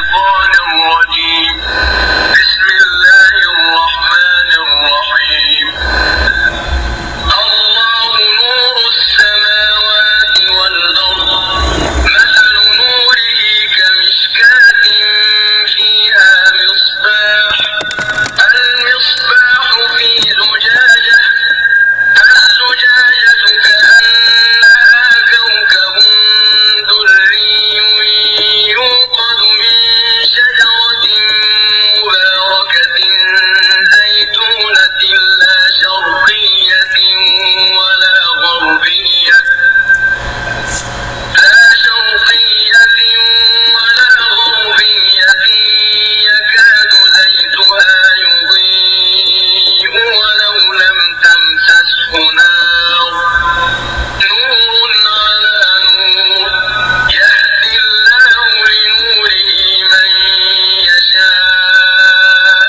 الشيطان الرجيم. بسم الله الرحمن الرحيم. الله نور السماوات والأرض، مثل نوره كمشكاة فيها مصباح، المصباح في زجاجة، الزجاجة كأنها كوكب دري يوقد من شجرة مباركة زيتونة لا شرقية ولا غربية لا شرقية ولا غربية يكاد زيتها يضيء ولو لم تمسسه نار، نور على نور، يهدي الله لنوره من يشاء،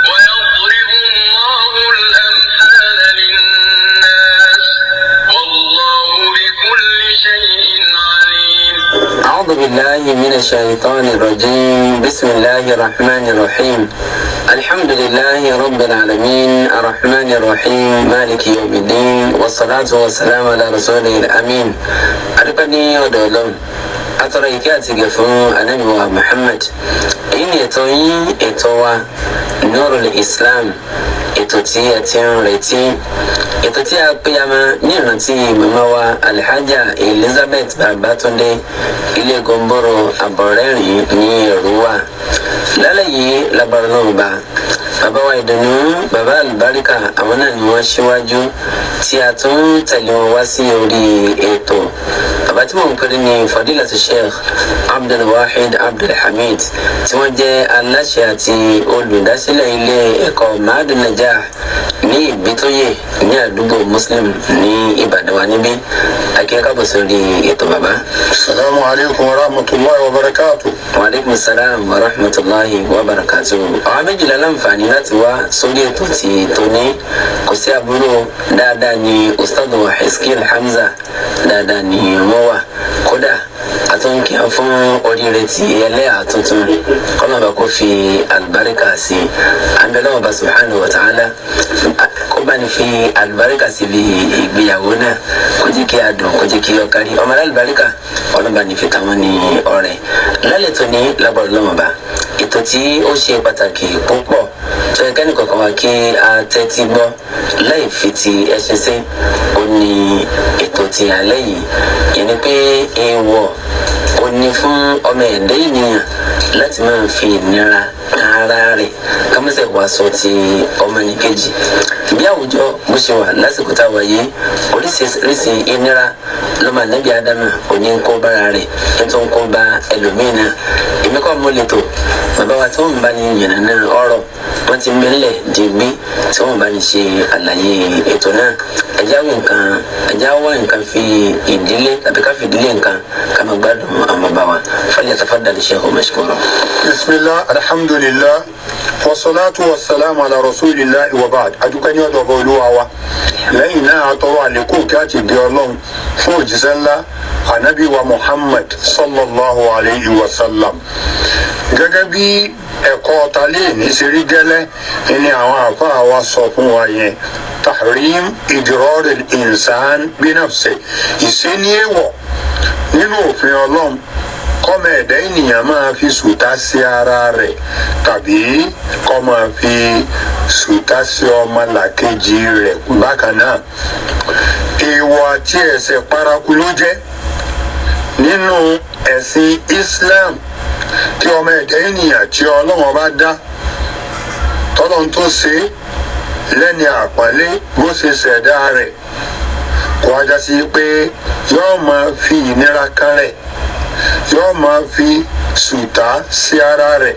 ويضرب الله الأمثال للناس، والله بكل شيء عليم. أعوذ بالله من الشيطان الرجيم. بسم الله الرحمن الرحيم. الحمد لله رب العالمين الرحمن الرحيم مالك يوم الدين، والصلاة والسلام على رسوله الأمين. Adúpẹ́ ní ọ̀dọ̀ Ọlọ́run, atọ́rọ ìkẹ́ àti ìgẹ̀ fún Ànábì wa Muhammad. Èyí ni ètò yín, ètò wa, Nurul Islam, ètò tí ẹ ti ń retí, ètò tí a pè ama ní ìrántí màmá wa Alhaja Elizabeth Babatunde Ilé Gomboro Àbọ̀rẹ́rìn ní Èrúwà. Lálẹ́ yìí, lágbára náà bá bàbá wa ìdùnnú, bàbá àlùbáríkà, àwọn náà ni wọ́n ṣíwájú tí a tún tẹ̀lé wọn wá sí orí ètò. Bàbá tí mò ń pèrè ní Fadilatu Sheikh Abdulwahid Abdulhamid, tí wọ́n jẹ́ aláṣẹ àti olùdásílẹ̀ ilé ẹ̀kọ́ Mahadu Najah ní Ìbítóyè ní àdúgbò Muslim ní Ìbàdàn wa níbí. Akínyẹ́kábọ̀ sórí ètò, bàbá. Assalamu alaikum wa rahmatulahi wa barakatu. Wa aleykum salaam wa rahmatulahi wa barakatu. Àwọn méjìlá láǹfààní láti wá sórí ètò tí tóní. Kò sí àbúrò dáadáa ní Ustad wa Hiskil Hamza, dáadáa ní wọ́n wà. Kódà àtúnkì fún oríire tí ẹlẹ́yà tuntun, kọ́nà kó fi àlùbáríkà sí i. Àbẹ̀lẹ́wọ̀n bá subhanahu wa ta'ala kó bá ní fi àlùbáríkà sí ibi ìgbéyàwó náà, kó jẹ́ kí a dùn, kó jẹ́ kí ọkárí ọmọ alálùbáríkà ọlọ́ba ní fi táwọn ní ọrẹ. Lálẹ́ tó ní lágbára lọ́mọba, ètò tí ó ṣe pàtàkì púpọ̀ tó yẹ kẹ́ni kọ̀ọ̀kan wa kí a tẹ́tí gbọ́ láì fi ti ẹṣin sí, ó ní ètò ti alẹ́ yìí. Yẹn ni pé èèwọ̀ ó ní fún ọmọ ẹ̀dá ènìyàn láti máa fi ìnira kan ara rẹ̀, kámẹ́sẹ̀ wá sọ ti ọmọnìkejì. Bí àwùjọ bó ṣe wà lásìkò tá a wà yìí, oríṣiríṣi ìnira lọ́mọ ànábì Ádámà òní ń kó bára rẹ̀, nítorí ń kó bá ẹlòmíín náà. Èmi kọ́ mo lè tó bàbá wa tí wọ́n bá ní yànnà náà ọ̀rọ̀ wọ́n ti mẹ́lẹ̀ dìgbì tí wọ́n bá ní ṣe àlàyé ètò náà. Ẹ̀já wá nǹkan fi ìdílé tàbí ká fi ìdílé nǹkan ká máa gbádùn àwọn bàbá wa. Falyatafaddal Sheikh mashkura. Bisimilah, alhamdulilah, wasalaatu wasalaamu ala rasulillah wa ba'd. Adúpẹ́ ní ọ̀dọ̀ ọba olúwa wa. Lẹ́yìn náà, àtọrọ àlékún kí a ti gbé Ọlọ́run fún òjíṣẹ́ ńlá anabi wa Muhammad sallallahu alayhi wa sallam. Gẹ́gẹ́ bí ẹ̀kọ́ talé ní ṣe rí gẹ́lẹ́ ni àwọn àfáà wa sọ fún wa yẹn, tahrim idrar al-insan binafsi, ìṣe ní èèwọ̀ nínú òfin Ọlọ́run kọ́mọ ẹ̀dá ènìyàn máa fi sùtá sí ara rẹ̀ tàbí kó máa fi sùtá sí ọmọlàkejì rẹ̀. Bákan náà, èèwọ̀ àti ẹ̀ṣẹ̀ paraku ló jẹ́ nínú ẹ̀sìn Islam kí ọmọ ẹ̀dá ènìyàn tí Ọlọ́run bá dá, tọ́lọ́run tó ṣe lẹ́ni àpọ́nlé bó ṣe ṣẹ̀dá rẹ̀, kó wá já sí pé yóò máa fi ìnira kan rẹ̀, yóò máa fi sùtá sí ara rẹ̀,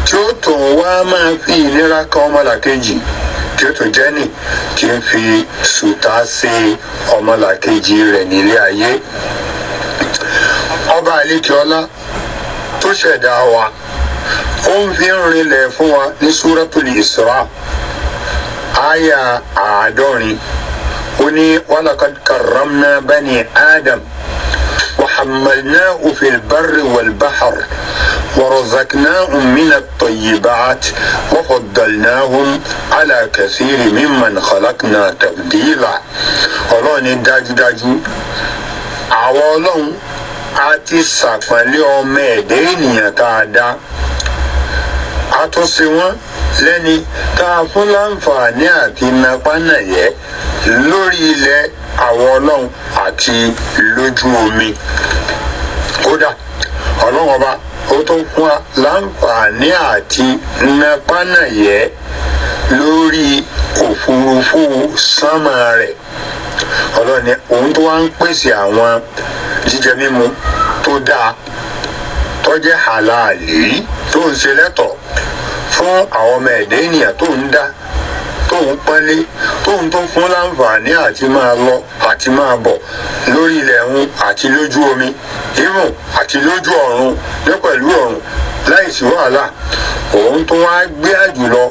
tí ó tún wá máa fi ìnira kan ọmọlàkejì, tí ó tún jẹ́ nì tí ń fi sùtá sí ọmọlàkejì rẹ̀ nílé ayé. Ọba àlekèọlá tó ṣẹ̀dá wa, ó ń fi ń rinlẹ̀ fún wa ní Súratul Isra, àyà 70, ó ní: walaqad karramna bani Adam wa hammalnahu fil barri wal bahr. ورزقناهم من الطيبات وفضلناهم على كثير ممن خلقنا تفضيلا. Ọlọ́run ní dájúdájú àwọn Ọlọ́run a ti ṣàpọ́nlé ọmọ ẹ̀dá ènìyàn tá a dá, a tún ṣe wọ́n lẹ́ni tá a fún láǹfààní àti napánàyẹ́ lórí ilẹ̀ àwọn Ọlọ́run àti lójú omi. Kódà Ọlọ́run ọba ó tún fún wa láǹfààní àti napánàyẹ́ lórí òfurufú sánmà rẹ̀. Ọlọ́run ni òun tó wá ń pèsè àwọn jíjẹ mímu tó dáa, tó jẹ́ halali, tó ń ṣe lẹ́tọ̀ọ́ fún àwọn ọmọ ẹ̀dá ènìyàn tó ń dá, tó ń pọ́nlé, tó ń tó fún láǹfààní àti máa lọ àti máa bọ̀ lórí ilẹ̀ ẹ̀hún àti lójú omi irun àti lójú ọ̀run ní pẹ̀lú ọ̀run láìsí wàhálà. Òun tó wá gbé àjùlọ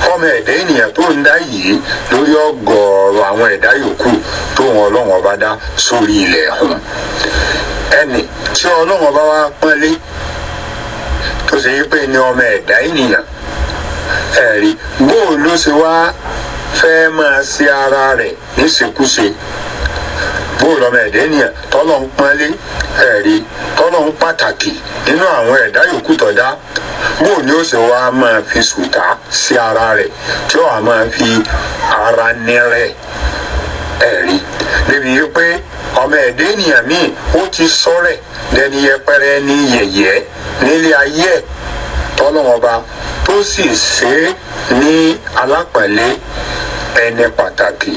fọmọ ẹ̀dá ènìyàn tó ń dá yìí lórí ọ̀gọ̀ọ̀rọ̀ àwọn ẹ̀dá yòókù tó wọn Ọlọ́run ọba dá sórí ilẹ̀ ẹ̀hún. Ẹnì tí Ọlọ́run ọba wá pọ́nlé tó ṣe yí pé ní ọmọ ẹ̀dá ènìyàn, ẹ̀rí bóun ló ṣe wá fẹ́ máa ṣe ara rẹ̀ níṣekúṣe? Bóun lọmọ ẹ̀dá ènìyàn tọ́lọ́ ń pọ́nlé, ẹ̀rí tọ́lọ́ ń pàtàkì nínú àwọn ẹ̀dá yòókù tó dá, bóun ni ó ṣe wá máa fi sùtá sí ara rẹ̀ tí ó wà máa fi ara nírẹ̀? Ẹ̀rí débi wípé ọmọ ẹ̀dá ènìyàn míì ó ti sọ́rẹ̀ lẹ́ni yẹpẹrẹ ní yẹ̀yẹ́ nílé ayé ẹ̀, tọ́lọ́wọ́n ọba tó sì ṣe é ní alápẹ̀lẹ́ ẹni pàtàkì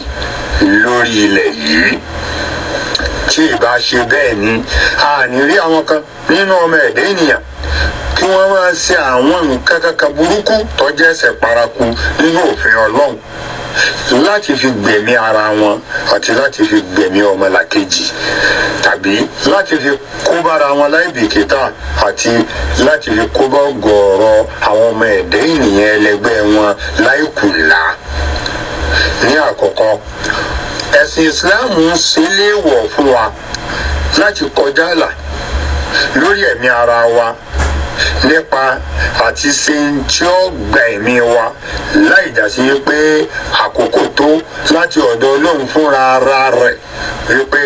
lórí ilẹ̀ yìí. Tí ìbá ṣe bẹ́ẹ̀ ni a ní rí àwọn kan nínú ọmọ ẹ̀dá ènìyàn kí wọ́n máa ṣe àwọn nǹkan kankan burúkú tó jẹ́ ẹ̀ṣẹ̀ paraku nínú òfin Ọlọ́run láti fi gbẹ̀mí ara wọn àti láti fi gbẹ̀mí ọmọlàkejì tàbí láti fi kó bára wọn láìbìkítà àti láti fi kó bá ọ̀gọ̀ọ̀rọ̀ àwọn ọmọ ẹ̀dá ènìyàn ẹlẹgbẹ́ wọn láìkùlà. Ní àkọ́kọ́, ẹ̀sìn Ìsìláàmù ń ṣe léèwọ̀ fún wa láti kọjá àlà lórí ẹ̀mí ara wa nípa àti ṣe ń tí ó gba ẹ̀mí wa láì jásí pé àkókò tó láti ọ̀dọ̀ Ọlọ́run fúnra ara rẹ̀ wípé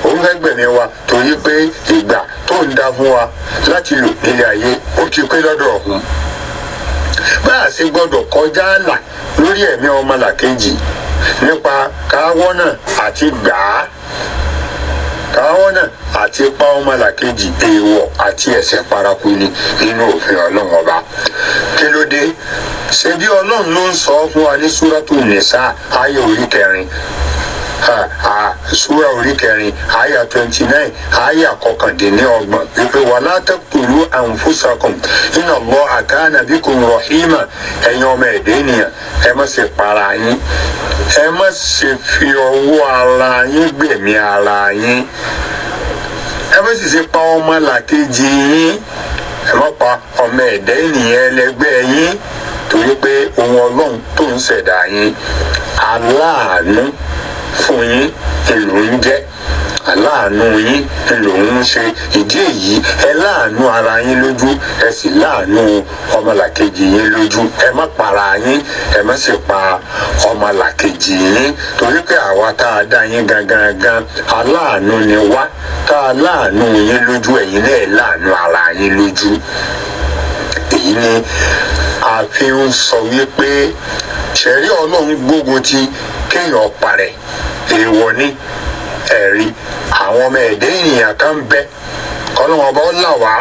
òun fẹ́ gbẹ̀mí wa, torí pé ìgbà tó ń dá fún wa láti lò nílé ayé ó ti pé lọ́dọ̀ ọ̀hún. Bá a ṣe gbọ́dọ̀ kọjá àlà lórí ẹ̀mí ọmọlàkejì nípa káwọ́ náà àti gbà á, káwọ́ náà àti pa ọmọlàkejì, èèwọ̀ àti ẹ̀ṣẹ̀ paraku ni nínú òfin Ọlọ́run ọba. Kí ló dé? Ṣebí Ọlọ́run ló ń sọ fún wa ní Súrátù Nìsá ayé orí kẹrin, súra orí kẹrin àyà 29, àyà 29, wípé wala taqtulu anfusakum inna Allaha kana bikum rahima. Ẹ̀yin ọmọ ẹ̀dá ènìyàn, ẹ má ṣe para yín, ẹ má ṣe fi ọwọ́ ara yín gbẹ̀mí ara yín, ẹ má sì ṣe pa ọmọ làkejì yín, ẹ má pa ọmọ ẹ̀dá ènìyàn ẹlẹgbẹ́ yín, torí pé ohun Ọlọ́run tó ń ṣẹ̀dá yín aláàánú fún yín ló ń jẹ́, aláàánú yín ló ń ṣe. Ìdí èyí, ẹ láàánú ara yín lójú, ẹ sì láàánú ọmọlàkejì yín lójú. Ẹ má para yín, ẹ má sì pa ọmọlàkejì yín, torí pé àwa tá a dá yín gangan gan aláàánú ni wá, tá a láàánú yín lójú, ẹ̀yin náà láàánú ara yín lójú. Èyí ni a fi ń sọ wípé ṣẹ̀rí Ọlọ́run gbógun ti kéèyàn parẹ́, èèwọ̀ ni. Ẹ̀rí àwọn ọmọ ẹ̀dá ènìyàn kan bẹ, kọ́lọ́wọ́n ọba ó là wá.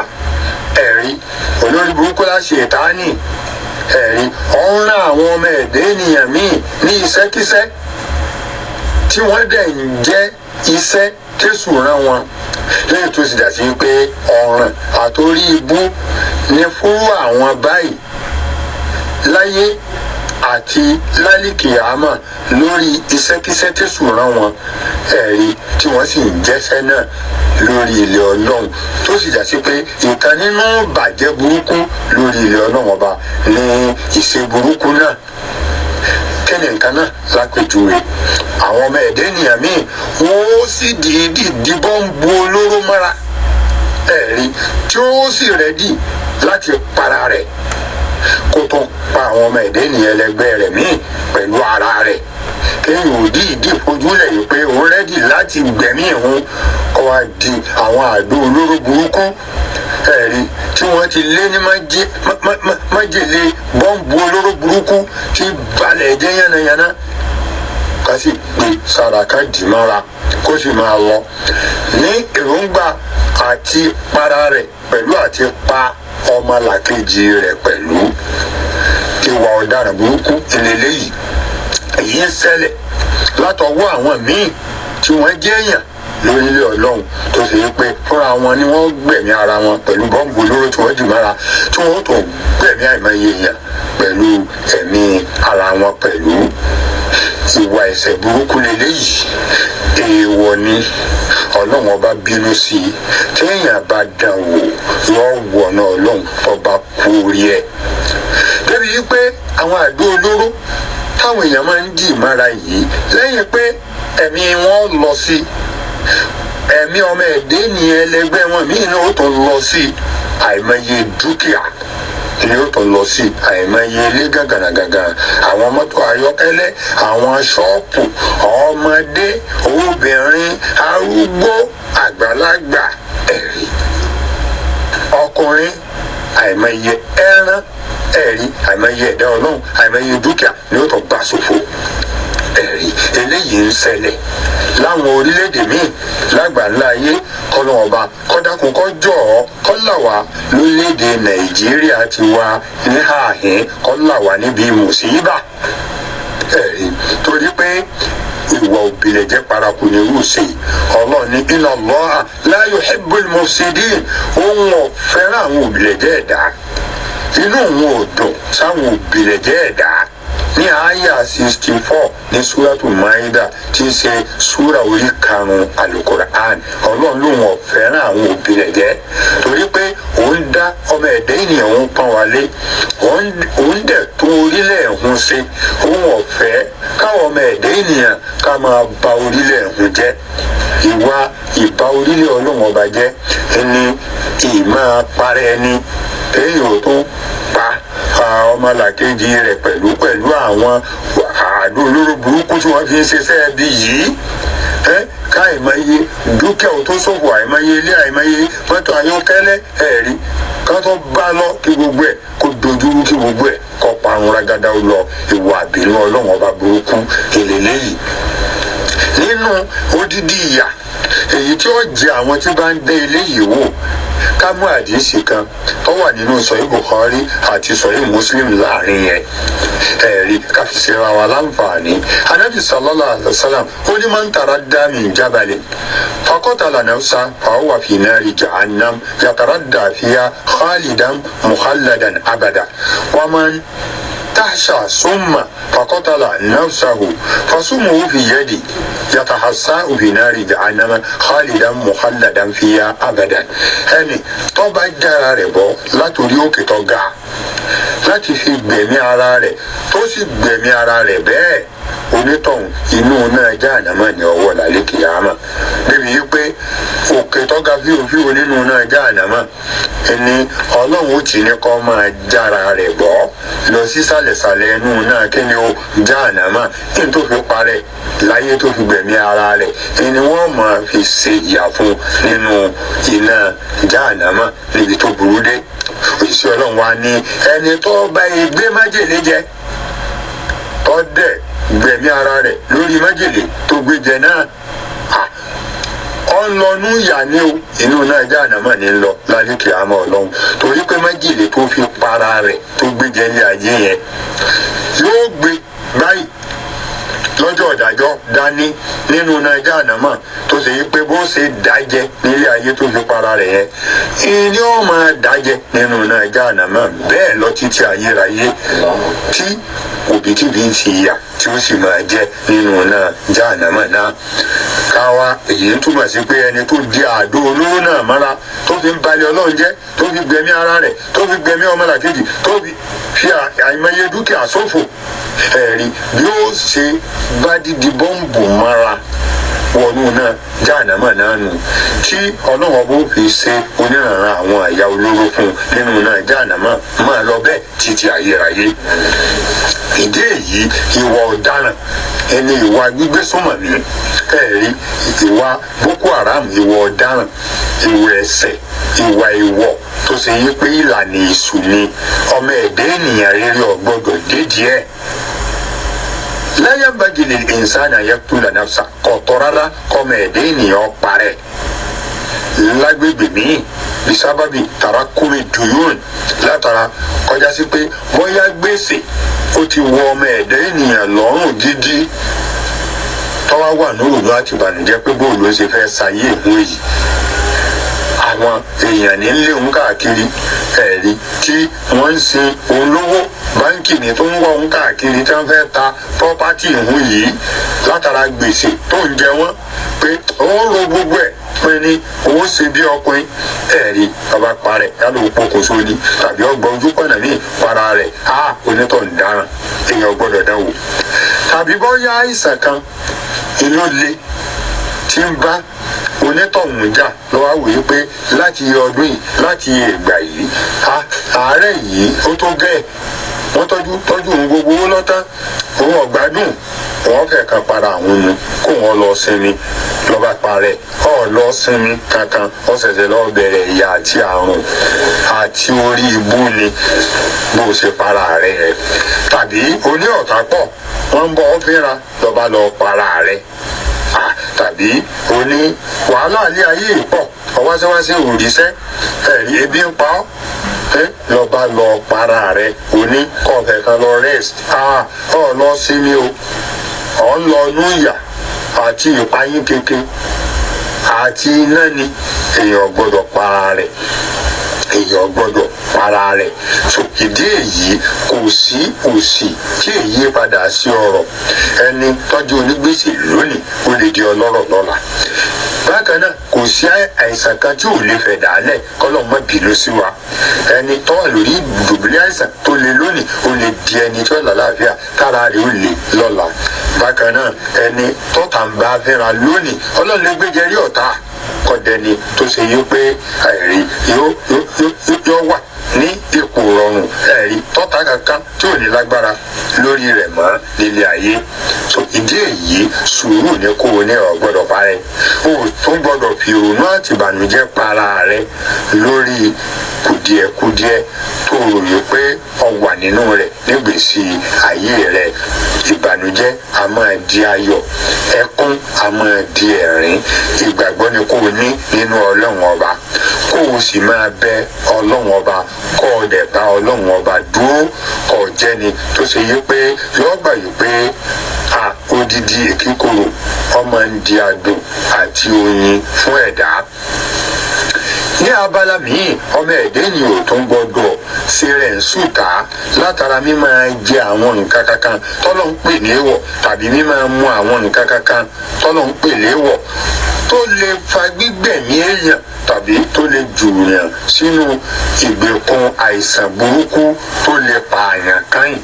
Ẹ̀rí olórí burúkú láṣẹ ìtaní, ẹ̀rí ọ̀n rán àwọn ọmọ ẹ̀dá ènìyàn míì ní iṣẹ́kíṣẹ́ tí wọ́n dẹ̀ ń jẹ́ iṣẹ́ tẹ̀sù rán wọn, lẹ́yìn tó sì dà sí pé ọ̀ràn àtòrí ibú ni fún àwọn báyìí láyé àti lálìkìyàmà lórí iṣẹ́kíṣẹ́ tẹ̀sù rán wọn. Ẹ̀rí tí wọ́n sì ń jẹ́sẹ́ náà lórí ilẹ̀ Ọlọ́run, tó sì jásí pé ìkan nínú bàjẹ́ burúkú lórí ilẹ̀ Ọlọ́run ọba ní ìṣe burúkú náà. Kí ni nǹkan náà? Lápèjúwe, àwọn ọmọ ẹ̀dá ènìyàn míì wọ́n ó sì dìídì di bọ́ǹbù olóró mọ́ra, ẹ̀rí tí ó sì rẹ́dì láti para rẹ̀, kó tó pa àwọn ọmọ ẹ̀dẹ́ ènìyàn ẹlẹgbẹ́ rẹ̀ míì pẹ̀lú ara rẹ̀, kéèyàn ò dìídì fojúlẹ̀ yìí pé òun rẹ́dì láti gbẹ̀mí ìhun, kó wá di àwọn àdó olóró burúkú ẹ̀rí tí wọ́n ti lé ní májèlé bọ́ǹbù olóró burúkú tí balẹ̀ jẹ́ yánnayànna, ká sì gbé sára, ká dì mọ́ra, kó sì máa lọ ní èròǹgbà àti para rẹ̀ pẹ̀lú àti pa ọmọlàkejì rẹ̀ pẹ̀lú. Ìwà ọ̀daràn burúkú ìlélẹ́yìí, èyí ń ṣẹlẹ̀ látọwọ́ àwọn míì tí wọ́n jẹ́ èèyàn lórílẹ̀ ọlọ́run, tó ṣe é pé fúnra wọn ni wọ́n gbẹ̀mí ara wọn pẹ̀lú bọ́ǹbù olóró tí wọ́n jù mọ́ra, tí wọ́n tó gbẹ̀mí àìmọye èèyàn pẹ̀lú ẹ̀mí ara wọn pẹ̀lú. Ìwà ẹ̀ṣẹ̀ burúkú leléyìí, èèwọ̀ ni, ọlọ́run ọba bínú sí i. Téèyàn bá dán wò, yọ wọ̀nà ọlọ́run ọba kú orí ẹ̀. Débi wípé àwọn àdó olóró táwọn èèyàn máa ń dì mára yìí, lẹ́yìn pé ẹ̀mí wọn lọ sí, ẹ̀mí ọmọ ẹ̀dẹ́ ní ẹlẹgbẹ́ wọn míì náà ó tún lọ sí, àìmọye dúkìá ni ó tún lọ sí, àìmọye ilé gàgànàgàgà, àwọn mọ́tò ayọ́kẹ́lẹ́, àwọn ṣọ́ọ̀pù, ọmọdé, obìnrin, arúgbó, àgbàlagbà, ẹ̀rí ọkùnrin, àìmọye ẹran, ẹ̀rí àìmọye ẹ̀dá ọlọ́run, àìmọye dúkìá ni ó tún gbà ṣòfò. Ẹ̀rí eléyìí ń ṣẹlẹ̀ láwọn orílẹ̀-èdè míì lágbàńlá ayé. Kọ́lọ́ ọba kọ́dákun kọ́jọ́ kọ́là wá lórílẹ̀-èdè Nàìjíríà ti wá ní ààhín, kọ́là wá níbi mùsíbà. Ẹ̀rí torí pé ìwà òbílẹ̀jẹ́ paraku ni irú ṣe. Ọlọ́run ní inna Allaha la yuhibbul mufsidin, òun ò fẹ́ràn àwọn òbílẹ̀jẹ́ ẹ̀dá, inú òun ò dùn sáwọn òbílẹ̀jẹ́ ẹ̀dá. Ní àyà 64 ní súrátù Maida, tí í ṣe súrà orí karùn-ún Alukur'an, ọlọ́run lòun ò fẹ́ràn àwọn òbí rẹ̀ jẹ́, torí pé òun dá ọmọ ẹ̀dá ènìyàn, òun pọ́n wálé, òun dẹ̀ tún orílẹ̀ ẹ̀hún ṣe. Òun ò fẹ́ káwọn ọmọ ẹ̀dá ènìyàn ká máa ba orílẹ̀ ẹ̀hún jẹ́. Ìwà ìbá orílẹ̀ ọlọ́run ọba jẹ́ ẹni ìmáa parẹ́ ẹni, èyí ò tún pa ọmọlàkejì rẹ̀ pẹ̀lú pẹ̀lú àwọn àdó olóró burúkú tí wọ́n fi ń ṣiṣẹ́ ẹbí yìí, ká àìmọye dúkìá ò tó ṣòfò, àìmọye ilé, àìmọye mọ́tò ayọ́kẹ́lẹ́, ẹ̀rí ká tó bá lọ kí gbogbo ẹ̀ kó dojúrú, kí gbogbo ẹ̀ kó parun ragada ó lọ. Ìwà àbínú ọlọ́run ọba burúkú èlélẹ́yìí nínú odidi ìyà èyí tí ó jẹ àwọn tí bá ń dé eléyìí wò. Ká mú àdìsí kan tó wà nínú sọ̀yí Bukhari àti sọ̀yí Muslim láàrin yẹn, ẹ̀rí ká fi ṣe ra wa láǹfààní. Anabi sallallahu alayhi wa sallam ó ní man taradda min jabalin faqatala nafsa fahuwa fi nari jahannam yataradda fiha khalidan mukhalladan abada, wa man tahsha summa faqatala nafsahu fasumuhu fi yadi yatahassa'u fi nari jahannama khalidan mukhalladan fiha abadan. Ẹni tó bá jára rẹ̀ bọ́ látòrí òkè tó ga láti fi gbẹ̀mí ara rẹ̀, tó sì gbẹ̀mí ara rẹ̀ bẹ́ẹ̀, onítọ̀hún inú náà jahannama ní ọwọ́ lálẹ́ kìyàmá. Débi yìí pé òkè tó ga fíofío nínú náà jahannama ẹni ọlọ́run ó ti ní kó máa jára rẹ̀ bọ́ lọ sísàlẹ̀sàlẹ̀ inú náà kí ni ó jahannama, ní tó fi parẹ́ láyé, tó fi gbẹ̀mí ara rẹ̀, ẹni wọ́n máa fi ṣe ìyà fún nínú iná jahannama níbi tó burú dé. Òṣìṣẹ́ ọlọ́run wa ní ẹni tó bá gbé májèlé jẹ, tó dẹ̀ gbẹ̀mí ara rẹ̀ lórí májèlé tó gbé jẹ náà, ọlọ́nú ìyà ni o, inú náà jahannama ní lọ lálẹ́ kìámọ́ ọlọ́run, torí pé májèlé tó fi para rẹ̀ tó gbé jẹ ní ayé yẹn yóò gbé báyìí lọ́jọ́ ìdájọ́ dání nínú náà jahannama, tó ṣe yí pé bó ṣe dájẹ́ nílé ayé tó fi para rẹ̀ yẹn, ìní ó máa dájẹ́ nínú náà jahannama bẹ́ẹ̀ lọ títí ayérayé, tí òbítíbitì ìyà tí ó sì máa jẹ nínú náà jahannama náà. Káwa èyí ń túmọ̀ sí pé ẹni tó di àdó olóró náà mọ́ra, tó fi ń balẹ̀ ọlọ́run jẹ́, tó fi gbẹ̀mí ara rẹ̀, tó fi gbẹ̀mí ọmọlàkejì, tó fi àìmọye dúkìá ṣòfò, ẹ̀rí bí ó ṣe bá dídi bọ́ǹbù mọ́ra wọnú náà jáànámà náà nù tí ọlọ́run ọba ó fi ṣe oníranran àwọn àyà olóró fún nínú náà jáànámà máa lọ bẹ́ẹ̀ títí ayérayé. Ìdí èyí, ìwà ọ̀daràn ẹni ìwà gbígbé súnmọ̀mí, ẹ̀rí ìwà Boko Haram, ìwà ọ̀daràn, ìwà ẹ̀ṣẹ̀, ìwà ìwọ̀ tó ṣe yí pé ìlànà èṣù ni, ọmọ ẹ̀dá ènìyàn rere ò gbọ́dọ̀ dédìí ẹ̀. Lẹ́yìn bagili ìnsánà yaqtula nafsa, kò tọ́ rárá kọ́mọ ẹ̀dá ènìyàn parẹ́ lágbègbè míì bisábàbí tarakumi duyun, látara kọjá sí pé bóyá gbèsè ó ti wọ ọmọ ẹ̀dá ènìyàn lọ́rùn gidi, tọ́wá wà nírònú àti ìbànújẹ́ pé bóòlù ó ṣe fẹ́ ṣayé ìhun èyí, àwọn èèyàn ní lé òun káàkiri, ẹ̀rí tí wọ́n ń sin olówó báńkì ní tó ń wọ òun káàkiri tí wọ́n fẹ́ ta pọ́pátì ìhun yìí látara gbèsè tó ń jẹ wọ́n, pé òun ro gbogbo ẹ̀ pé ní owó ṣe bí ọkùnrin, ẹ̀rí bàbá parẹ̀ yálò pokùnso ni tàbí ọgbọ́n ojú pọ̀nà míì para rẹ̀ á onítọ̀ ń dáràn, èèyàn gbọ́dọ̀ dánwò. Tàbí bóyá àìsàn kan inú le tí ń bá onítọ̀hún jà lọ́wọ́ àwòye pé láti ọdún yìí, láti ìgbà yìí, àárẹ̀ yìí ó tó gẹ́ ẹ̀, wọ́n tọ́jú tọ́jú òun gbogbo owó lọ́tán, òun ọ̀gbádùn, òun fẹ́ kan para àwọn nu kó wọn lọ sinmi, lọ́ba parẹ́ ọ̀ lọ sinmi kankan, ó ṣẹ̀ṣẹ̀ lọ bẹ̀rẹ̀ ìyà àti àrùn àti orí ibú ni bó ṣe para rẹ̀ rẹ̀. Tàbí oní ọ̀tá pọ̀, wọ́n ń bọ́ ọ́ fínra, lọ́ba lọ para rẹ̀. Tàbí oní wàhálà ilé ayé pọ̀, ọwáṣẹ́wáṣẹ́ òrìṣẹ́, ẹ̀rí ebi ń pa ọ́, lọ́ba lọ para rẹ̀. Oní kọ̀ọ̀fẹ́ kan lọ rest, ọ̀ lọ sinmi o, ọ̀ ń lọ inú ìyà àti ìpayín keke àti iná ni. Èèyàn gbọ́dọ̀ para rẹ̀, èèyàn gbọ́dọ̀ para rẹ̀. So ìdí èyí, kò sí òṣì tí èyí padà sí ọrọ̀. Ẹni tọ́jú onígbèsè lónìí, ó lè di ọlọ́rọ̀ lọ́la. Bákan náà, kò sí àìsàn kan tí ò lè fẹ̀ dálẹ̀, kọ́lọ́ mọ́ bínú sí wa. Ẹni tó wà lórí dùbúlẹ̀ àìsàn tó lè lónìí, ó lè di ẹni tí ó lálàáfíà tára rẹ̀ ó lè lọ́la. Bákan náà, ẹni tọ́ta ń bá fínra lónìí, ọlọ́run lè gbéjẹ rí ọ̀tá kọ́dẹni tó ṣe yí pé ẹ̀rí yóò wà ní ipò rọrùn, ẹ̀rí tọ́ta kankan tí ò ní lágbára lórí rẹ̀ mọ́ nílé ayé. So ìdí èyí, sùúrù ní kó o ní, ọ̀ gbọ́dọ̀ parẹ́, o tún gbọ́dọ̀ fi ìrònú àti ìbànújẹ́ para rẹ lórí kùdìẹ̀kudiẹ tó o rò pé ọ wà nínú rẹ̀ nígbèsí ayé rẹ. Ìbànújẹ́ a máa di ayọ̀, ẹkún a máa di ẹ̀rín. Ìgbàgbọ́ ni kó o ní nínú ọlọ́run ọba, kó o sì máa bẹ ọlọ́run ọba, kó o dẹ̀ bá ọlọ́run ọba dúró, kó o jẹ́ni tó ṣe yí pé yọ́ gbà yí pé a odidi èkíkorò ọmọ ń di adùn àti oyin fún ẹ̀dá. Ní abala míì, ọmọ ẹ̀dẹ́ ni ò tún gbọ́dọ̀ ṣe rẹ̀ ń sùtá látara mímáa jẹ àwọn nǹkan kankan tọ́lọ́ ń pè léèwọ̀ tàbí mímáa mu àwọn nǹkan kankan tọ́lọ́ ń pè léèwọ̀ tó lè fa gbígbẹ̀mí èèyàn tàbí tó lè jùyàn sínú ìgbèkùn àìsàn burúkú tó lè pààyàn káyìn.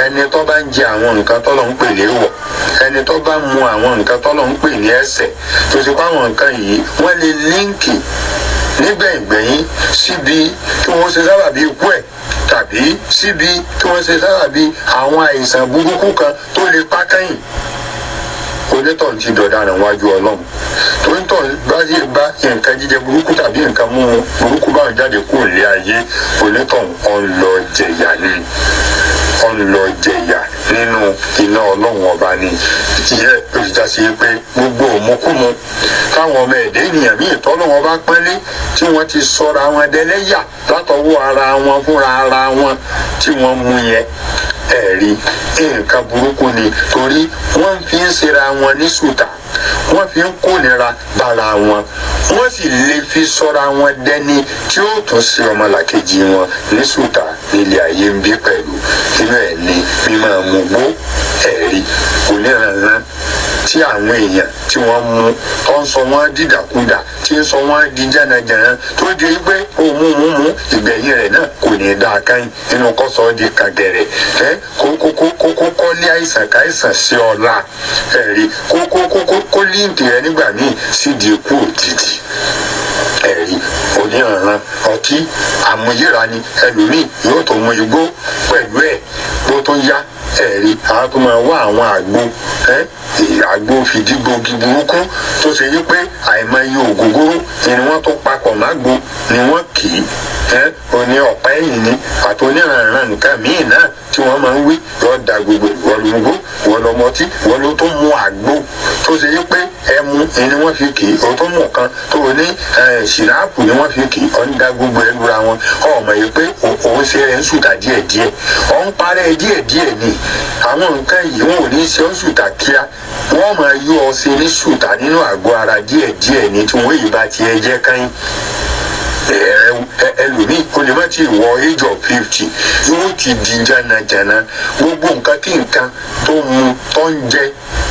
Ẹni tó bá ń jẹ àwọn nǹkan tọ́lọ́ ń pè léèwọ̀, ẹni tó bá mu àwọn nǹkan tọ́lọ́ ń pè ní ẹ̀ṣẹ̀, tó ṣe pé àwọn nǹkan yìí wọ́n lè líǹkì nígbẹ̀yìngbẹ̀yìn síbi kí wọ́n ṣe sábàbí ikú ẹ̀ tàbí síbi kí wọ́n ṣe sábàbí àwọn àìsàn burúkú kan tó lè pa kẹ́yìn, onítọ̀hún ti dọ̀daràn wájú ọlọ́run. Tonítọ̀hún bá sì bá nǹkan jíjẹ burúkú tàbí nǹkan mímu burúkú báwọn jáde kúrò lé ayé, onítọ̀hún ọ̀n lọ jẹ̀yà ni, ọ̀n lọ jẹ̀yà nínú iná ọlọ́run ọba ni. Ìyẹn òṣìṣẹ́ sí pé gbogbo òmùkúmu táwọn ọmọ ẹ̀dẹ́ ènìyàn míì tọ́lọ́wọ́n bá pọ́nlé tí wọ́n ti sọra wọn dẹlẹ́yà látọwọ́ ara wọn fúnra ara wọn tí wọ́n mú yẹn, ẹ̀rí nǹkan burúkú ni, torí wọ́n fi ń ṣera wọn ní sùtà, wọ́n fi ń kónira bára wọn, wọ́n sì lè fi sọ́ra wọn dẹni tí ó tún ṣe ọmọlàkejì wọn ní sùtà nílé ayé ń bí pẹ̀lú. Inú ẹ̀ ní mímọ́ mugbó, ẹ̀rí oníranran. tí àwọn èèyàn tí wọ́n mú tó ń sọ wọ́n dìdàkudà, tí ń sọ wọ́n di jànàjànà, tó di pé òun mú mú ìgbẹ̀yìn rẹ̀ náà kò ní dáa káyìn nínú kọ́sọ́ di kàgẹ̀rẹ̀ ẹ kó kó lé àìsàn káìsàn sí ọ̀la ẹ̀rí kó líǹkì rẹ nígbà míì sí di ikú òjijì. Ẹ̀rí oníranran ọtí àmúyíra ni ẹlòmíì yóò tó mu igbó pẹ̀lú ẹ̀ bó tó yá. Ẹ̀rí àwọn tó máa wá àwọn àgbo ẹ́ àgbo fìdígbògi burúkú tó ṣe yí pé àìmọye ògógóró ni wọ́n tó papọ̀ mágbo ni wọ́n kì í ẹ́ oní ọ̀pá ẹ̀yìn ni àti oníranran nǹkan míì náà tí wọ́n máa ń wí yóò da gbogbo ìwọlùmùgbó ìwọlọmọtí ìwọlọ tó mu àgbo tó ṣe yí pé ẹmu ni wọ́n fi kì í, o tó mú kan tó o ní ṣìráàpù ni wọ́n fi kì í, ọ̀ ń da gbogbo ẹ̀ lura wọn. Ọmọ yìí pé òun ṣe rẹ̀ ń sùtà díẹ̀díẹ̀, ọ̀ ń parẹ́ díẹ̀díẹ̀ ni. Àwọn nǹkan yìí wọn ò ní ṣe ọ́ sùtà kíá, wọ́n máa yọ ọ sí ní sùtà nínú àgọ́ ara díẹ̀díẹ̀ ni tí wọ́n yìí bá tiẹ̀ jẹ́ kányìn. Ẹlòmíì o lè má ti wọ age of 50, yóò ti di jànàjànà. Gbogbo nǹkan kí nǹkan tó mu, tó ń jẹ,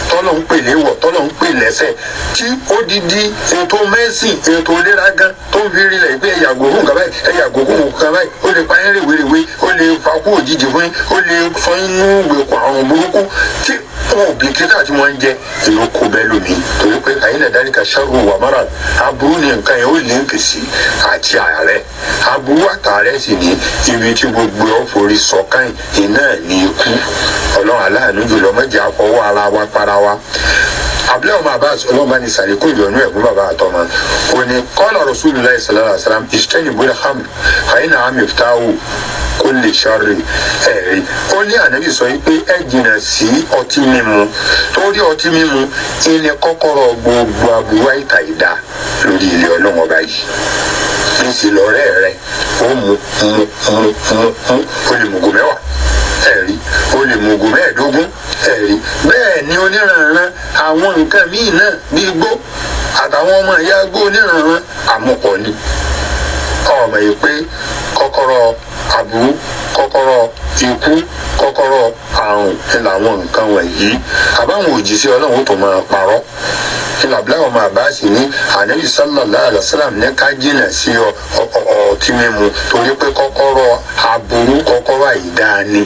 tọ́lọ̀ ń pè léwọ̀, tọ́lọ̀ ń pè lẹ́sẹ̀, tí odidi ètò mẹ́sìn, ètò ìlera gan tó ń fi rinlẹ̀ pé ẹ yàgò fún nǹkan báyìí, ẹ yàgò fún nǹkan báyìí, ó lè pa yín rèwerèwe, ó lè fa kú òjijì fún yín, ó lè sọ inú ìgbèkùn àrùn burúkú tí wọn ò bìkítà tí wọ́n ń jẹ ìlú kò bẹ́ẹ̀ lómi, torí pé àyìnlẹ̀ dáríkà ṣáàrù wà mọ́ra aburú ni nǹkan yẹn ó lè ń kèsì àti ààrẹ aburú àtàrẹ sì ní ibi tí gbogbo ọ̀ forí sọ̀kan iná ní ikú. Ọlọ́run aláàánú jùlọ, mọ̀jẹ̀ àfọwọ́ ara wa para wa. Abúlé ọmọ Abbas, ọlọ́mọba ní sàlékún ìyọnú ẹ̀ fún bàbá àtọmọ, òní kọ́lá Rasulullah sallallahu alaihi wasallam ijtanibul khamr fa innaha miftahu kulli sharri. Ẹ̀rí ó ní ànábì sọ yìí pé ẹ jìnnà sí ọtí mímu, torí ọtí mímu ìní kọ́kọ́rọ́ gbogbo aburú àìtà ìdá lórí ilé ọlọ́run ọba yìí. Níṣì lọ́rẹ́ rẹ̀ ó mu mu mu mu mu, ó lè mùgò 10, ẹ̀rí ó lè mùgò 15. Ẹ̀rí bẹ́ẹ̀ ni oníranran àwọn nǹkan míì náà bíi igbó àtàwọn ọmọ ìyá igbó oníranran àmupọ̀ ni. Ọmọ yìí pé kọ́kọ́rọ́ aburú, kọ́kọ́rọ́ ikú, kọ́kọ́rọ́ àrùn ni làwọn nǹkan wọ̀nyí. Àbáwọn òjìṣẹ́ ọlọ́run ó tó máa parọ́ ìlàbílẹ̀ ọmọ àbáàsì ní ànábì sallallahu alaihi wasallam ní ká jìnà sí ọtí mímu, torí pé kọ́kọ́rọ́ aburú, kọ́kọ́rọ́ àìdáa ni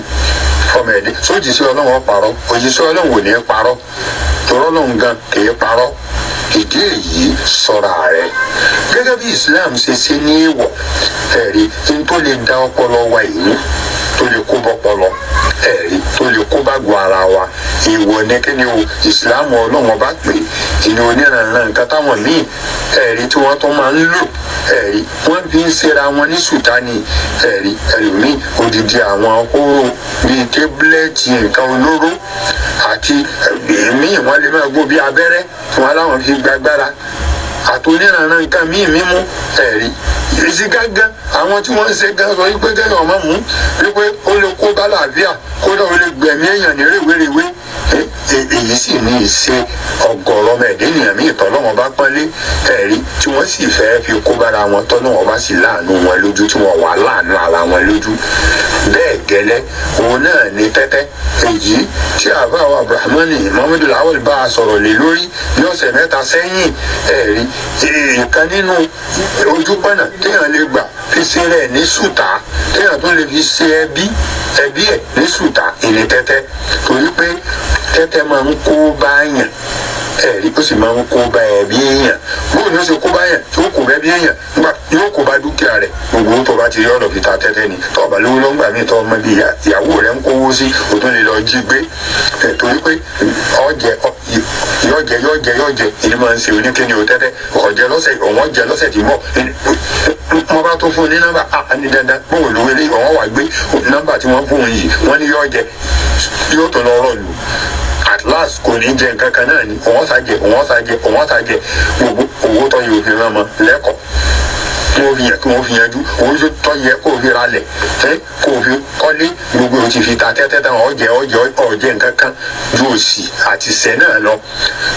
fọmọ ẹ̀dẹ́. Sójìṣẹ́ ọlọ́run ó parọ́? Òjìṣẹ́ ọlọ́run ò ní parọ́, torọ́ lòun gan kì í parọ́. Ìdí èyí, sọ̀rọ̀ rẹ̀ gẹ́gẹ́ bí Islam ṣe ṣe ní èèwọ̀. Ẹ̀rí n tó lè da ọpọlọ wa ìlú, tó lè kó bọ́pọlọ, ẹ̀rí tó lè kó bá gbọ́ ara wa, ìwọ ní kí ni o Islam ọlọ́run ọba pè ìní oníranran nǹkan táwọn míì ẹ̀rí tí wọ́n tó máa ń lò, ẹ̀rí wọ́n fi ń ṣera wọn ní sùtánì. Ẹ̀rí ẹlòmíì odidi àwọn hóró bíi tébúlẹ̀tì nǹkan olóró àti míì wọ́n lè máa gbó bíi abẹ́rẹ́ tí wọ́n láwọn fi gbàgbára àti oníranran nǹkan míì mímú. Ẹ̀rí èsì gángan àwọn tí wọ́n ń ṣe gan sọ wípé kéèyàn ọmọ mú, wípé ó lè kó bá làáfíà, kódà ó lè gbẹ̀mí èèyàn ní rèwerèwe. Èyí sì ní ìṣe ọ̀gọ̀rọ̀ ọmọ ẹ̀dẹ́ ènìyàn míì tọ́lọ́wọ́n bá pọ́nlé, ẹ̀rí tí wọ́n sì fẹ́ fi kó bára wọn, tọ́lọ́wọ́n bá sì láàánú wọn lójú, tí wọ́n wà láàánú ara wọn lójú. Bẹ́ẹ̀ gẹ́lẹ́ òun náà ní tẹ́tẹ́ èyí tí àbá wa Abdulrahman Muhammadu Lawal bá a sọ̀rọ̀ lé lórí ní ọ̀sẹ̀ 3 sẹ́yìn. Ẹ̀rí ìkan nínú ojúpọ̀nà téèyàn lè gbà fi ṣe rẹ̀ ní sùtá, téèyàn tó lè fi ṣe ẹbí ẹ̀ ní sùtá, ìní tẹ́tẹ́, torí pé tẹ́tẹ́ máa ń kó bá yàn. Ẹ̀rí ó sì máa ń kó bá ẹbí èèyàn. Bóun ni ó ṣe kó bá yàn tí ó kó bá ẹbí èèyàn nígbà yóò kó bá dúkìá rẹ̀. Gbogbo tó bá ti rí ọ̀nà fi ta tẹ́tẹ́ ni tó bá lówó lọ́ngbà míì, tó ọmọ bíi ìyàwó rẹ̀ ń kówó sí, o tún lè lọ jí gbé ẹ̀, torí pé ọ̀jẹ̀ yọ̀jẹ̀ yọ̀jẹ̀ yọ̀jẹ̀ ìní máa ń ṣe oníkéni o tẹ́tẹ́ ọ̀jẹ̀ lọ́sẹ̀, òun ọ̀jẹ̀ lọ́sẹ̀ tí mọ̀ wọ́n bá tó fún un ní nọ́mbà a ní dandan bóun lówó ilé ọ̀wọ́n wà gbé nọ́mbà tí wọ́n fún un yìí, wọ́n ní yọ̀jẹ̀ yóò tó lọ rọ̀ lù. At last kò ní jẹ nǹkan kan náà ni òun ọ̀sà jẹ, òun ọ̀sà jẹ, òun ọ̀sà jẹ gbogbo owó tó yẹ òfin rán mọ́ lẹ́kọ̀ọ́ kí wọ́n fi yàn, kí wọ́n fi yanjú owó tó yẹ kó fi ralẹ̀ ẹ́ kó fi kọ́lé, gbogbo o ti fi ta tẹ́tẹ́ tán, ọ̀jẹ̀ ọ̀jẹ̀ ọ̀jẹ̀ nǹkan kan ju òsì àti sẹ́ náà lọ.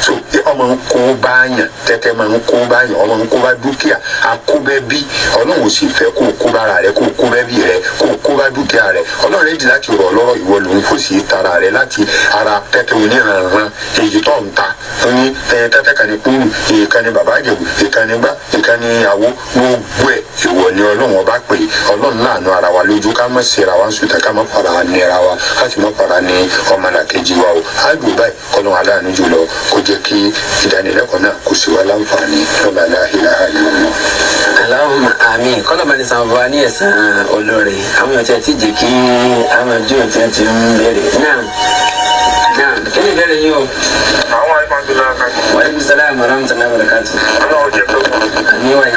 So ọmọ ń kó bá yàn, tẹ́tẹ́ máa ń kó bá yàn, ọmọ ń kó bá dúkìá, akóbẹ́ bí. Ọlọ́run ò sì fẹ́ kó kó bára rẹ, kó kó bẹ́ bí rẹ, kó kó bá dúkìá rẹ. Ọlọ́run ready láti rọ̀ lọ́rọ̀. Ìwọ ló ń fòsì tara rẹ láti ara tẹ́tẹ́ oníranran èyí tó ń ta ó ní tẹ́tẹ́ kan ní kúrú, èyí kan ní bàbá àjẹbù, èyí kan ní gbá, èyí kan ní àwo, gbogbo ẹ̀ ìwọ ni Ọlọ́run ọba pè. Ọlọ́run láàánú ara wa lójú, ká má ṣera wa ń sùtà, ká má fara nira wa, ká sì má fara ní ọmọlàkejì wa o. Á dùn báyìí, kọ́nà aláàánú jùlọ kó jẹ́ kí ìdánilẹ́kọ̀ọ́ náà kó sì wá láǹfààní lọ́la. La ilaha illallah. Allahumma àmín. Kọ́lọ́mọ ní sàn fún wa ní ẹ̀sán olóore. Àwọn èèyàn tí a ti jẹ́ kí àwọn ojú tí a ti ń béèrè náà náà, kí ni ìbéèrè yín o? Àwọn àìmọ̀tòlá kan. Wa alaikum salaam wa rahmatullahi wa barakatuh. Ọlọ́run jẹ́ pé Àmín wáyé.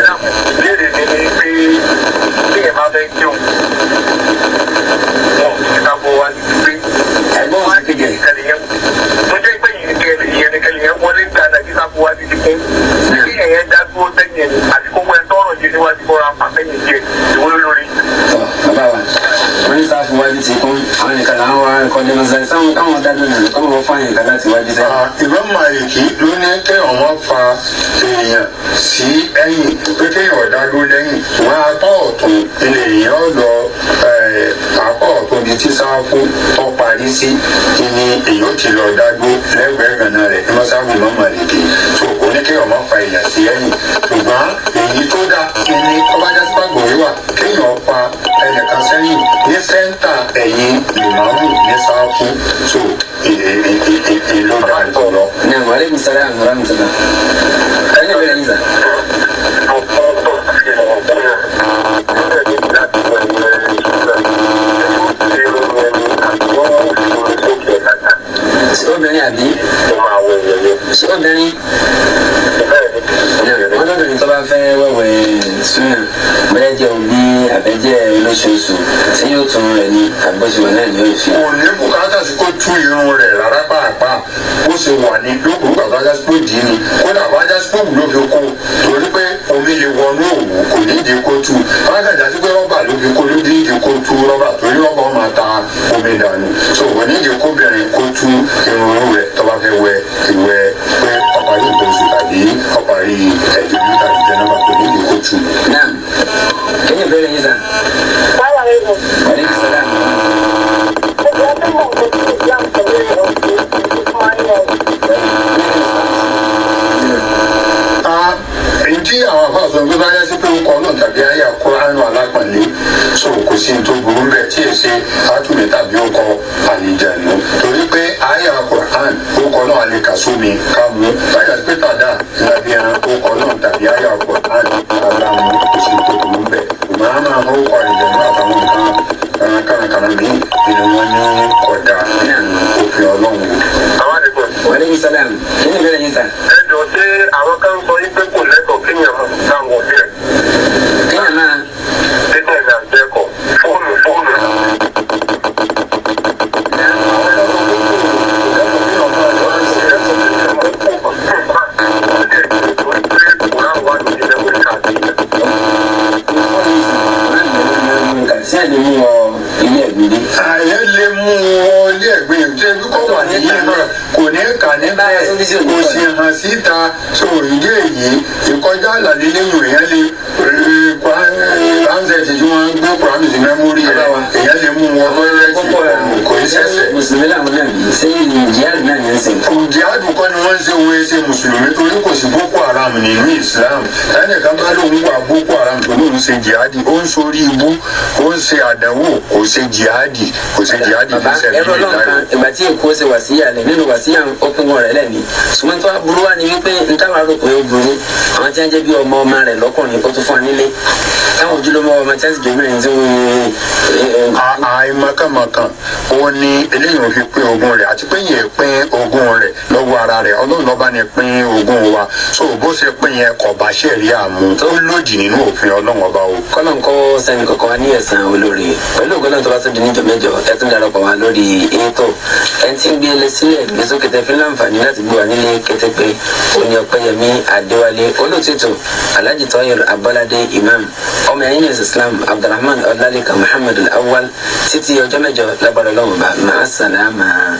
Ìbéèrè mi ni pé bí ẹ bá fẹ́ kí òun wọn kì í ká bọ́ wá ní pípé. Ẹ̀gbọ́n òsì kéde. Mo jẹ́ pé ìyẹn yẹn wọlé gba nàbí sáfù wá ti kún. Kí ẹ̀yẹn dá dúró sẹ́yìn ẹni àti kó wọ́n tọrọ jẹ níwájú kó ra pa sẹ́yìn jẹ ìwúlò lórí. Tọ bàbá wa, wọn ní sáfù wájú ti kún, àwọn nìkan làwọn wá kọ́lé mọ́sálásí sáwọn káwọn dájú nìkan kọ́ mọ́ fún àyìnká láti wájú sẹ́yìn. Imam Maliki ló ní kéèyàn má fa èèyàn sí ẹ̀yìn, pé kéèyàn dá dúró lẹ́yìn wọn. Apá ọ̀tún ilé èèyàn lọ, apá ọ̀tún bíi tí sáfù tó parí sí ni èèyàn ti lọ dá dúró lẹ́gbẹ̀ẹ́ gànà rẹ̀ ní mọ́sáàbù Imam Maliki tó kò ní kéèyàn má fa èèyàn sí ẹ̀yìn. Ṣùgbọ́n èyí tó dá ní ọba jásípàgbò wíwà kéèyàn fa ẹnìkan sẹ́yìn ní center ẹ̀yìn ìmáàmù ní sáfù tó ìlú dáa jùlọ. Naam, wa alaikum salaam wa rahmatullah. Ẹni ìbéèrè yín sà. Ṣé obìnrin àbí ṣé obìnrin wọn lóbìnrin tó bá fẹ́ wẹ̀wẹ̀ súnà, bóyá jẹ́ òbí àbẹ́jẹ́ olóṣooṣù, tí yóò tún rẹ̀ ní àbọ̀ṣùwọ̀n náà ni yóò fi? Kò ní bùkátà sí kó tú irun rẹ̀ rárá pàápàá. Ó ṣe wà ní lókùrú bàbá jásípò dì í ni, kódà bá jásípò ló fi kó, torí pé omi lè wọnú òwú, kò ní ìdí kó tú. Bá jásí pé rọ́bà ló fi kó, ló ní ìdí kó tú rọ́bà, torí rọ́bà máa ta omi dànù. So kò ní ìdí kóbìnrin kó tú irun rẹ̀ tó bá fẹ́ wẹ ìwẹ̀ pé ọparí nǹkan oṣù tàbí ọparí ẹ̀jẹ̀ ojú tàbí jẹnẹba, kò ní ìdí kó tú. Naam, kí ni ìbéèrè yín sà? Assalamu alaikum. Wa alaikum salaam. Ẹjọ́ tó mọ̀ nǹkan tí Islam sọ lórí ọ̀sẹ̀ fún ayọ̀. Èyí tí àwọn àfáà sọ pé bá yá sí pé ó kọ náà tàbí ayé àkúránù alápọ̀nlé, so kò sí ní tó burú bẹ́ẹ̀ tí èsì átúlẹ̀ tàbí ó kọ àlìjànú, torí pé ayé àkúrán ó kọ náà lè kà sómi ká mú báyà sí pé tàdá ìlàbí ẹran ó kọ náà tàbí ayé àkúrán tàbí mú, kò sí ní tó burú bẹ́ẹ̀. Ṣùgbọ́n a máa ó kọ àlìjànú àtàwọn nǹkan kàràkàrà míì nínú wọn ní kódà nínú òfin Ọlọ́run. Àwọn àdìgbò. Wa alaikum salaam. Kí ni ìbéèrè yín sà? Ẹ jọ, ṣé àwọn kan sọ yín pé kò lẹ́tọ̀ọ́ kéèyàn máa dáhùn òbí rẹ̀? Kéèyàn máa Títẹ̀ ní àjẹkọ̀ fóònù fóònù. Sí àlè mú wọ ilé ẹ̀gbìn dé. Ààyè lè mú wọn ilé ẹ̀gbìn tí ebi kọ́ wà ní yìí náà kò ní kà ní bẹ́ẹ̀, kò sì hàn síta. So ìdí èyí ìkọjá àlàlé lẹ́yìn èèyàn lè ránṣẹ́ tí wọ́n gbé kúránù sí memory rẹ̀, èèyàn lè mú wọn tọ́ílẹ̀tì, kò ní sẹ́sẹ̀. Mùsùlùmí làwọn náà bí, ṣé jihad náà ní í sìn? Jihad kọ́ ni wọ́n ń ṣe, wọ́n ṣe mùsùlùmí, torí kò sí Boko Haram nínú Islam. Ẹnìkan bá lóun wà Boko Haram tó lóun ṣe jihad, ó ń sorí ibú, ó ń ṣe àdánwò. Kò ṣe jihad, kò ṣe jihad Bàbá ní sẹ́bí ẹ̀rọ Ọlọ́run kan, ìgbà tí Èkó ṣe wàsíyà lẹ̀, nínú wàsíyà ó pín wọn rẹ̀ lẹ́ni, ṣùgbọ́n tó wá burú wá ni wípé n táwọn arò pé ó burú, àwọn tí wọ́n jẹ́ bí ọmọ ọmọ rẹ̀ lọ́kùnrin, ó tún fún wa nílé táwọn ojúlówó ọmọ tí wọ́n sì jẹ́ obìnrin tí wọ́n. Àìmọ̀kànmọ̀kàn ó ní eléyìí ò fi pín ogún rẹ̀, àti pé yẹn pín ogún rẹ̀ lọ́wọ́ ara rẹ̀. Ọlọ́run lọ́ba ni pín ogún wa, so bó ṣe pín yẹn kò bá ṣẹ̀rí àmú, ó lòdì nínú òfin Ọlọ́run ọba o. Kọ́nà kó sẹ́ni kọ̀ọ̀kan wa ní ẹ̀san olóore pẹ̀lú ògbọ́n náà. Tó bá tún di níjọ mẹ́jọ, ẹ tún darapọ̀ wá lórí ètò. Ẹni tí ń gbé ẹlẹ sílẹ̀ gbé sókè tẹ fi láǹfààní láti gbé wa nílé kétépé òní, Ọpẹ́yẹmí Adéwálé, olóòtú ètò Alhaji Tọ́yọ̀ Abọ́ládé, Imam ọmọ ẹ̀yìn Islam Abdulrahman Ọlálẹ́kan Muhammad Awwal. Títí ọjọ́ mẹ́jọ, lágbára Ọlọ́run bá máa sàlámà.